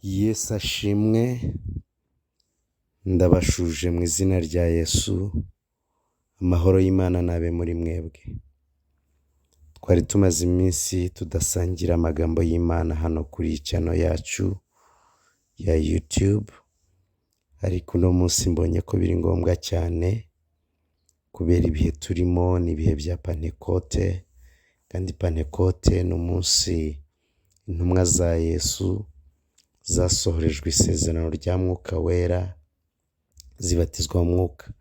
Yesu ashimwe, ndabashuje mu izina rya Yesu, amahoro y'Imana n'abe muri mwebwe. Twari tumaze iminsi tudasangira amagambo y'Imana hano kuri iyi channel yacu ya YouTube, ariko uno munsi mbonye ko biri ngombwa cyane kubera ibihe turimo, ni ibihe bya Pantekote, kandi Pantekote ni umunsi intumwa za Yesu zasohorejwe isezerano rya Mwuka Wera, zibatizwa mu Mwuka.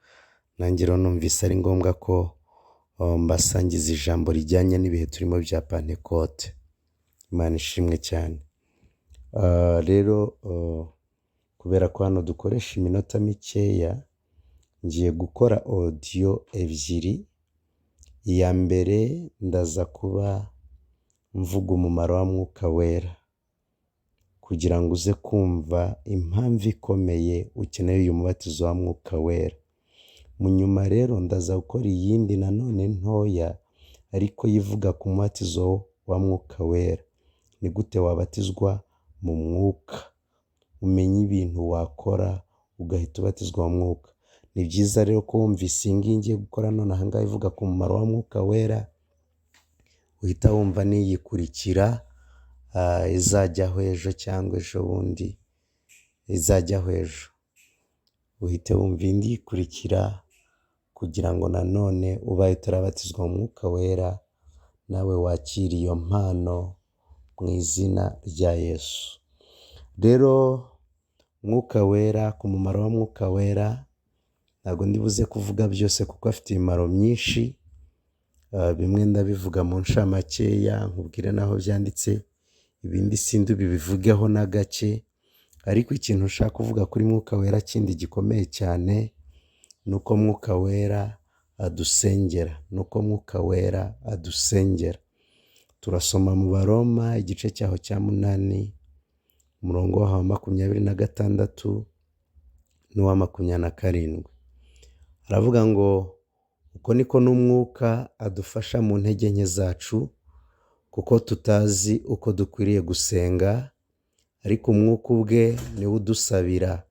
Nanjye rero numvise ari ngombwa ko mbasangiza ijambo rijyanye n'ibihe turimo bya Pantekote. Imana ishimwe cyane. Rero kubera ko hano dukoresha iminota mikeya, ngiye gukora audio ebyiri, iya mbere ndaza kuba mvuga umumaro wa Mwuka Wera kugira ngo uze kumva impamvu ikomeye ukeneye uyu mubatizo wa Mwuka Wera. Mu nyuma rero ndaza gukora iyindi nanone ntoya ariko yivuga ku mubatizo wa Mwuka Wera. Ni gute wabatizwa mu Mwuka? Umenye ibintu wakora ugahita ubatizwa mu Mwuka. Ni byiza rero ko wumvise iyi ngiyi ngiye gukora none aha ngaha ivuga ku mumaro wa Mwuka Wera, uhita wumva n'iyikurikira izajyaho ejo cyangwa ejo bundi, izajyaho ejo. Uhite wumva indi ikurikira kugira ngo nanone ubaye utarabatizwa mu Mwuka Wera, nawe wakire iyo mpano mu izina rya Yesu. Rero Mwuka Wera, ku mumaro wa Mwuka Wera, ntabwo ndi buze kuvuga byose kuko afite imimaro myinshi, bimwe ndabivuga mu ncamakeya nkubwire n'aho byanditse, ibindi sindi bubivugeho na gake, ariko ikintu nshaka kuvuga kuri Mwuka Wera kindi gikomeye cyane, ni uko Mwuka Wera adusengera, ni uko Mwuka Wera adusengera. Turasoma mu Baroma igice cyaho cya 8, umurongo waho wa 26 n'uwa 27. Haravuga ngo uko niko n'Umwuka adufasha mu ntege nke zacu, kuko tutazi uko dukwiriye gusenga, ariko Umwuka ubwe niwe udusabira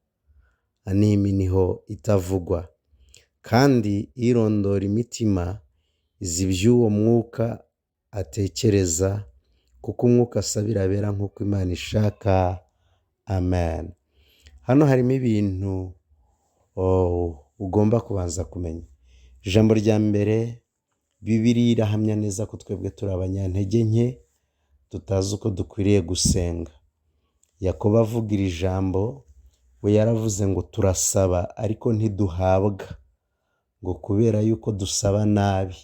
n'iminiho itavugwa. Kandi irondora imitima izi iby'uwo Mwuka atekereza, kuko Umwuka asabira abera nk'uko Imana ishaka. Amen. Hano harimo ibintu ugomba kubanza kumenya. Ijambo rya mbere, Bibiliya irahamya neza ko twebwe turi abanyantege nke, tutazi uko dukwiriye gusenga. Yakobo avuga iri jambo, we yaravuze ngo turasaba ariko ntiduhabwa, ngo kubera yuko dusaba nabi.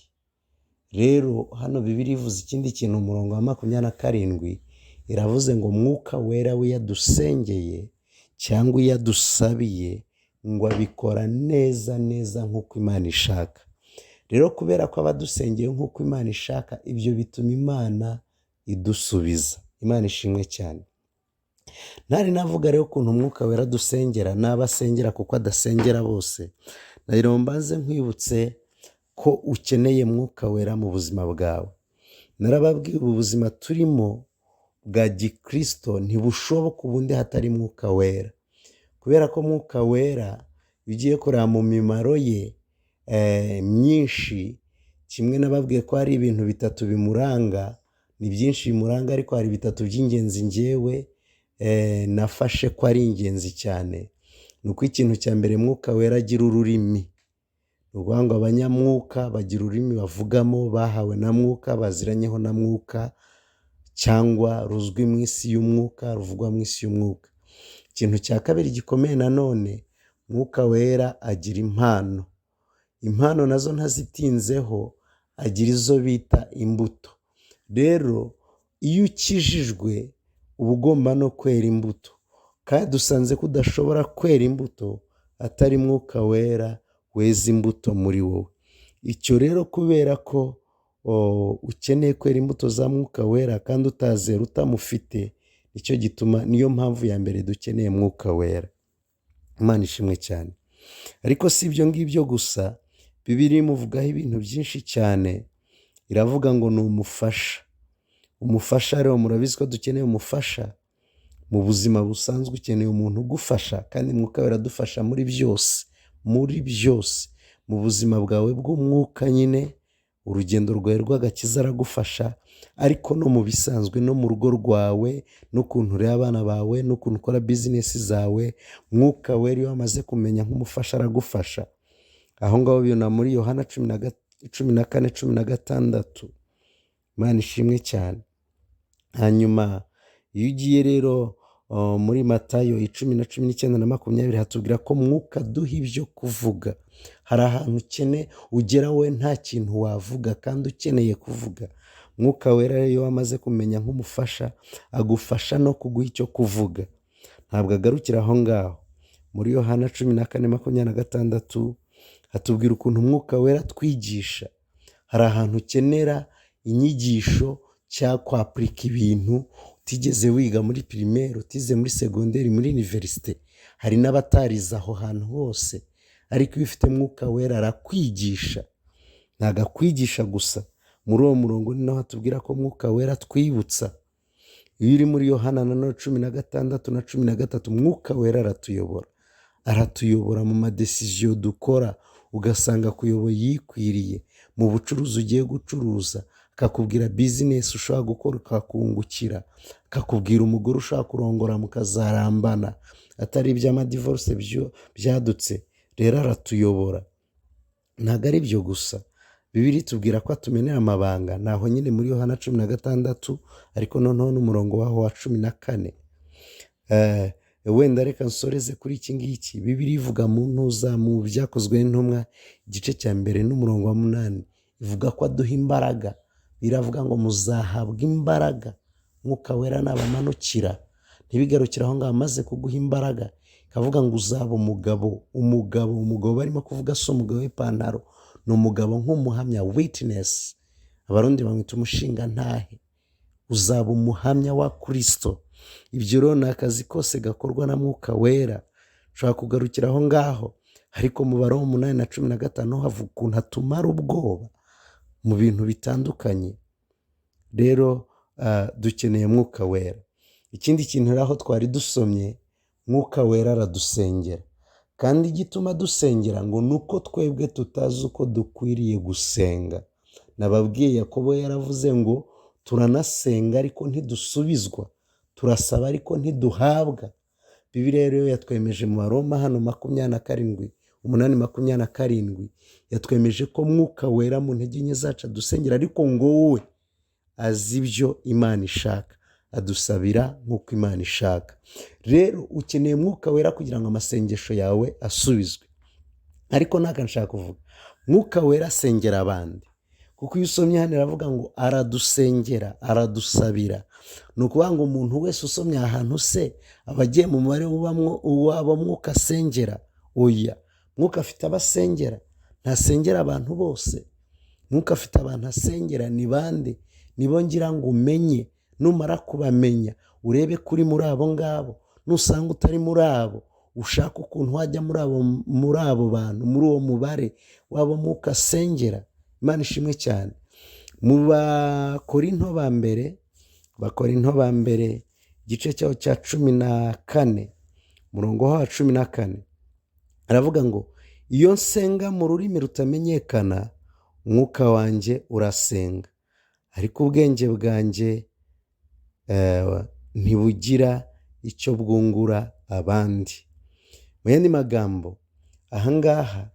Rero hano Bibiliya ivuze ikindi kintu, umurongo wa 27, iravuze ngo Mwuka Wera we yadusengeye cyangwa iyo adusabiye, ngo abikora neza neza nk'uko Imana ishaka. Rero kubera ko aba adusengeye nk'uko Imana ishaka, ibyo bituma Imana idusubiza. Imana ishimwe cyane. Ntari navuga rero ukuntu Umwuka Wera adusengera n'abo asengera kuko adasengera bose, nagira ngo mbanze nkwibutse ko ukeneye Mwuka Wera mu buzima bwawe. Narababwiye ubu buzima turimo bwa gikristo ntibushoboka ubundi hatari Mwuka Wera. Kubera ko Mwuka Wera iyo ugiye kureba mu mimaro ye myinshi, kimwe nababwiye ko hari ibintu bitatu bimuranga, ni byinshi bimuranga ariko hari bitatu by'ingenzi njyewe nafashe ko ari ingenzi cyane. Ni uko ikintu cya mbere Mwuka Wera agira ururimi. Ni ukuvuga ngo abanyamwuka bagira ururimi bavugamo, bahawe na Mwuka, baziranyeho na Mwuka, cyangwa ruzwi mu isi y'umwuka, ruvugwa mu isi y'umwuka. Ikintu cya kabiri gikomeye nanone, Mwuka Wera agira impano. Impano nazo ntazitinzeho, agira izo bita imbuto. Rero iyo ukijijwe uba ugomba no kwera imbuto, kandi dusanze ko udashobora kwera imbuto atari Mwuka Wera weza imbuto muri wowe. Icyo rero kubera ko ukeneye kwera imbuto za Mwuka Wera kandi utazera utamufite, nicyo gituma, niyo mpamvu ya mbere dukeneye Mwuka Wera. Imana ishimwe cyane. Ariko si ibyo ngibyo gusa, Bibiliya imuvugaho ibintu byinshi cyane, iravuga ngo ni umufasha. Umufasha rero murabizi ko dukeneye umufasha. Mu buzima busanzwe ukeneye umuntu ugufasha, kandi Mwuka Wera aradufasha muri byose, muri byose. Mu buzima bwawe bw'umwuka nyine, urugendo rwawe rw'agakiza aragufasha, ariko no mu bisanzwe, no mu rugo rwawe, n'ukuntu ureba abana bawe, n'ukuntu ukora bizinesi zawe, Mwuka Wera iyo wamaze kumenya nk'umufasha aragufasha. Aho ngaho bibona muri Yohana 14:16. Imana ishimwe cyane. Hanyuma iyo ugiye rero muri Matayo 10:19 na 20, hatubwira ko Mwuka aduha ibyo kuvuga. Hari ahantu ukene ugera we nta kintu wavuga kandi ukeneye kuvuga. Mwuka Wera rero iyo wamaze kumenya nk'umufasha, agufasha no kuguha icyo kuvuga. Ntabwo agarukira aho ngaho. Muri Yohana 14:26 hatubwira ukuntu Mwuka Wera atwigisha. Hari ahantu ukenera inyigisho cyangwa kwapurika ibintu utigeze wiga muri primaire, utize muri secondaire, muri université. Hari n'abatarize aho hantu hose, ariko iyo ufite Mwuka Wera arakwigisha. Ntabwo akwigisha gusa. Muri uwo murongo ni naho hatubwira ko Mwuka Wera atwibutsa. Iyo uri muri Yohana nanone 16:13, Mwuka Wera aratuyobora. Aratuyobora mu ma décisions dukora, ugasanga akuyoboye yikwiriye. Mu bucuruzi ugiye gucuruza, akakubwira bizinesi ushobora gukora ukakungukira, akakubwira umugore ushobora kurongora mukazarambana, atari iby'ama divorce byadutse. Rero aratuyobora. Ntabwo ari ibyo gusa. Bibiliya itubwira ko atumenera amabanga, ni aho nyine muri Yohana 16, ariko noneho n'umurongo waho wa 14. Wenda reka nsoreze kuri iki ngiki. Bibiliya ivuga mu ntuza mu Byakozwe n'Intumwa, igice cya mbere n'umurongo wa 8, ivuga ko aduha imbaraga. Biravuga ngo muzahabwa imbaraga Mwuka Wera nabamanukira. Ntibigarukire aho ngaho, amaze kuguha imbaraga ikavuga ngo uzaba umugabo. Umugabo, umugabo barimo kuvuga si umugabo w'ipantaro, ni umugabo nk'umuhamya, witness. Abarundi bamwita umushingantahe. Uzaba umuhamya wa Kristo. Ibyo rero ni akazi kose gakorwa na Mwuka Wera. Ushobora kugarukira aho ngaho, ariko mu Baroma 8:15 havuga ukuntu atumara ubwoba mu bintu bitandukanye. Rero dukeneye Mwuka Wera. Ikindi kintu rero aho twari dusomye, Mwuka Wera aradusengera. Kandi igituma dusengera ngo ni uko twebwe tutazi uko dukwiriye gusenga. Nababwiye Yakobo yaravuze ngo turanasenga ariko ntidusubizwa, turasaba ariko ntiduhabwa. Bibiliya rero yatwemeje mu Baroma hano 27, 8:27, yatwemeje ko Mwuka Wera mu ntege nke zacu adusengera, ariko ngo wowe azi ibyo Imana ishaka, adusabira nk'uko Imana ishaka. Rero ukeneye Mwuka Wera kugira ngo amasengesho yawe asubizwe. Ariko ntabwo nshaka kuvuga Mwuka Wera asengera abandi, kuko iyo usomye hano iravuga ngo aradusengera, aradusabira. Ni ukuvuga ngo umuntu wese usomye aha hantu se aba agiye mu mubare w'abo Mwuka asengera? Oya, Mwuka afite abasengera, ntasengera abantu bose. Mwuka afite abantu asengera. Ni bande? Nibo ngira ngo umenye. Numara kubamenya urebe kuri muri abo ngabo. Nusanga utari muri abo, ushaka ukuntu wajya muri abo bantu, muri uwo mubare w'abo Mwuka asengera. Imana ishimwe cyane. Mu Bakorinto ba mbere, Bakorinto ba mbere, igice cyaho cya 14, umurongo wa 14, aravuga ngo iyo nsenga mu rurimi rutamenyekana, umwuka wanjye urasenga, ariko ubwenge bwanjye ntibugira icyo bwungura abandi. Mu yandi magambo, ahangaha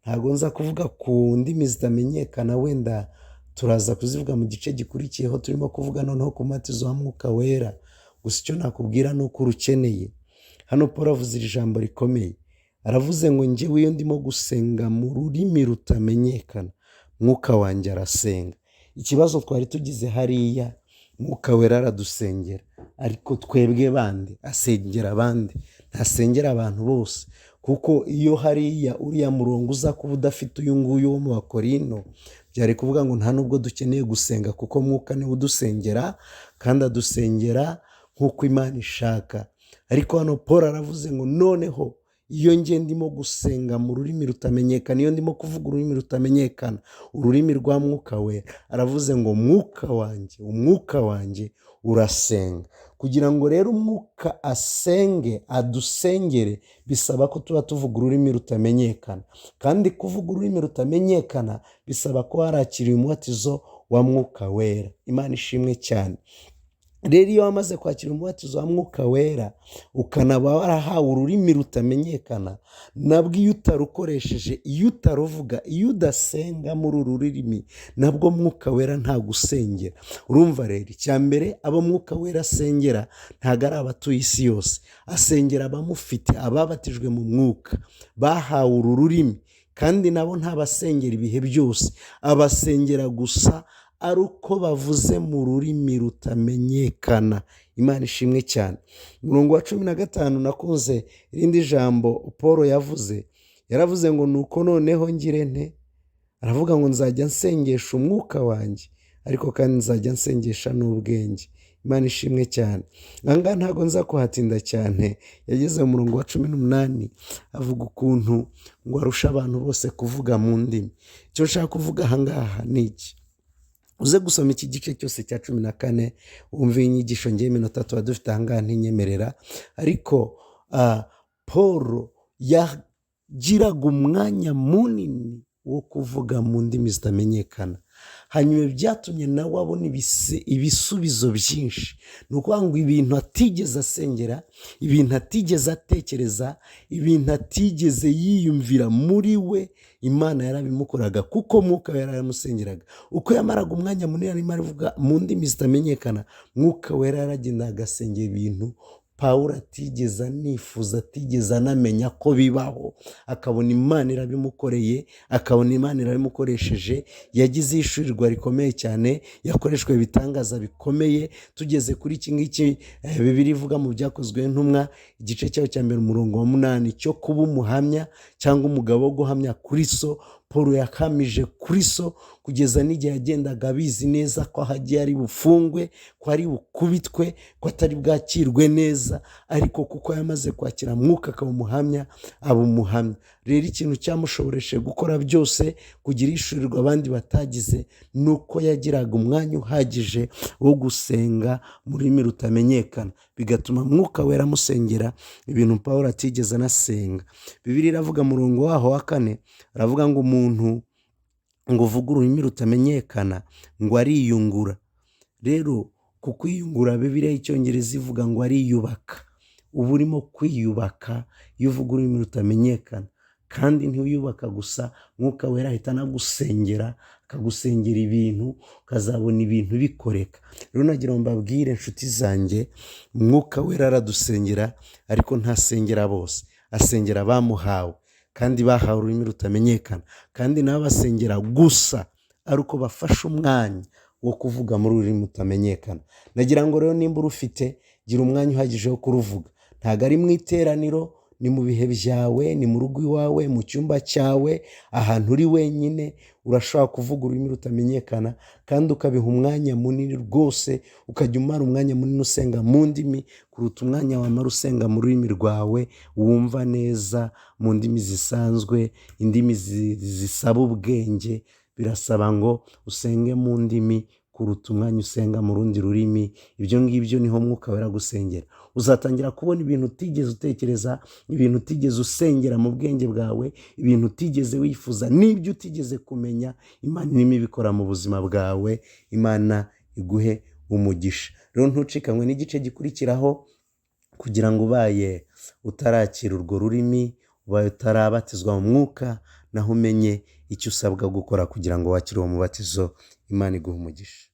ntabwo nza kuvuga ku ndimi zitamenyekana, wenda turaza kuzivuga mu gice gikurikiyeho turimo kuvuga noneho ku mubatizo wa Mwuka Wera. Gusa icyo nakubwira ni uko urukeneye. Hano Paul avuze iri jambo rikomeye, aravuze ngo njyewe iyo ndimo gusenga mu rurimi rutamenyekana, Mwuka wanjye arasenga. Ikibazo twari tugize hariya, Mwuka Wera aradusengera, ariko twebwe bandi asengera abandi, ntasengera abantu bose. Kuko iyo hariya uriya murongo uza kuba udafite uyu nguyu wo mu Bakorino, byari kuvuga ngo nta nubwo dukeneye gusenga, kuko Mwuka niwe udusengera kandi adusengera nk'uko Imana ishaka. Ariko hano Paul aravuze ngo noneho Iyo nge ndimo gusenga mu rurimi rutamenyekana, iyo ndimo kuvuga ururimi rutamenyekana, ururimi rwa Mwuka Wera, aravuze ngo mwuka wanjye, umwuka wanjye urasenga. Kugira ngo rero umwuka asenge, adusengere, bisaba ko tuba tuvuga ururimi rutamenyekana. Kandi kuvuga ururimi rutamenyekana bisaba ko warakiriye umubatizo wa Mwuka Wera. Imana ishimwe cyane. Rero iyo wamaze kwakira umubatizo wa Mwuka Wera, ukanaba warahawe ururimi rutamenyekana, nabwo iyo utarukoresheje, iyo utaruvuga, iyo udasenga muri uru rurimi, nabwo Mwuka Wera ntagusengera. Urumva rero, icya mbere, abo Mwuka Wera asengera ntabwo ari abatuye isi yose, asengera abamufite, ababatijwe mu mwuka, bahawe uru rurimi. Kandi nabo ntabasengera ibihe byose, abasengera gusa ari uko bavuze mu rurimi rutamenyekana. Imana ishimwe cyane. Umurongo wa 15, nakunze irindi jambo Paul yavuze. Yaravuze ngo nuko noneho ngire nte? Aravuga ngo nzajya nsengesha umwuka wanjye, ariko kandi nzajya nsengesha n'ubwenge. Imana ishimwe cyane. Aha ngaha ntabwo nza kuhatinda cyane. Yageze mu murongo wa 18, avuga ukuntu ngo arusha abantu bose kuvuga mu ndimi. Icyo nshaka kuvuga aha ngaha ni iki: uze gusoma iki gice cyose cya 14, wumve inyigisho. Ngewe iminota tuba dufite aha ngaha ntinyemerera, ariko Paul yagiraga umwanya munini wo kuvuga mu ndimi zitamenyekana. Hanyuma byatumye nawe abona ibisubizo byinshi. Ni ukuvuga ngo ibintu atigeze asengera, ibintu atigeze atekereza, ibintu atigeze yiyumvira muri we, Imana yarabimukoraga, kuko Mwuka Wera yaramusengeraga. Uko yamaraga umwanya munini arimo aravuga mu ndimi zitamenyekana, Mwuka Wera yaragenda agasengera ibintu Pawulo atigeze anifuza, atigeze anamenya ko bibaho, akabona Imana irabimukoreye, akabona Imana irabimukoresheje. Yagize ihishurirwa rikomeye cyane, yakoreshejwe ibitangaza bikomeye. Tugeze kuri iki ngiki, Bibiliya ivuga mu Byakozwe n'Intumwa, igice cyaho cya 1, umurongo wa 8, cyo kuba umuhamya cyangwa umugabo wo guhamya kuri so. Paul yahamije kuri so kugeza n'igihe yagendaga abizi neza ko aho agiye ari bufungwe, ko ari bukubitwe, ko atari bwakirwe neza, ariko kuko yamaze kwakira Mwuka akaba umuhamya, aba umuhamya. Rero ikintu cyamushoboreshe gukora byose, kugira ihishurirwa abandi batagize, ni uko yagiraga umwanya uhagije wo gusenga mu rurimi rutamenyekana, bigatuma Mwuka Wera amusengera ibintu Paul atigeze anasenga. Bibiliya iravuga murongo waho wa 4, aravuga ngo umuntu ngo uvuge ururimi rutamenyekana ngo ariyungura. Rero ku kwiyungura, Bibiliya y'Icyongereza ivuga ngo ariyubaka. Uba urimo kwiyubaka iyo uvuga ururimi rutamenyekana. Kandi ntiwiyubaka gusa, Mwuka Wera ahita anagusengera, akagusengera ibintu, ukazabona ibintu bikoreka. Rero nagira ngo mbabwire, inshuti zanjye, Mwuka Wera aradusengera, ariko ntasengera bose, asengera abamuhawe kandi bahawe ururimi rutamenyekana. Kandi nabo basengera gusa ari uko bafashe umwanya wo kuvuga muri ururimi rutamenyekana. Nagira ngo rero nimba urufite, gira umwanya uhagije wo kuruvuga. Ntabwo ari mu iteraniro, ni mu bihe byawe, ni mu rugo iwawe, mu cyumba cyawe, ahantu uri wenyine, urashobora kuvuga ururimi rutamenyekana, kandi ukabiha umwanya munini rwose, ukajya umara umwanya munini usenga mu ndimi kuruta umwanya wamara usenga mu rurimi rwawe wumva neza, mu ndimi zisanzwe, indimi zisaba ubwenge. Birasaba ngo usenge mu ndimi kuruta umwanya usenga mu rundi rurimi. Ibyo ngibyo niho Mwuka Wera gusengera. Uzatangira kubona ibintu utigeze utekereza, ibintu utigeze usengera mu bwenge bwawe, ibintu utigeze wifuza n'ibyo utigeze kumenya. Imana irimo ibikora mu buzima bwawe. Imana iguhe umugisha. Rero ntucikanwe n'igice gikurikiraho, kugira ngo ubaye utarakira urwo rurimi, ubaye utarabatizwa mu mwuka, naho umenye icyo usabwa gukora kugira ngo wakire uwo mubatizo. Imana iguhe umugisha.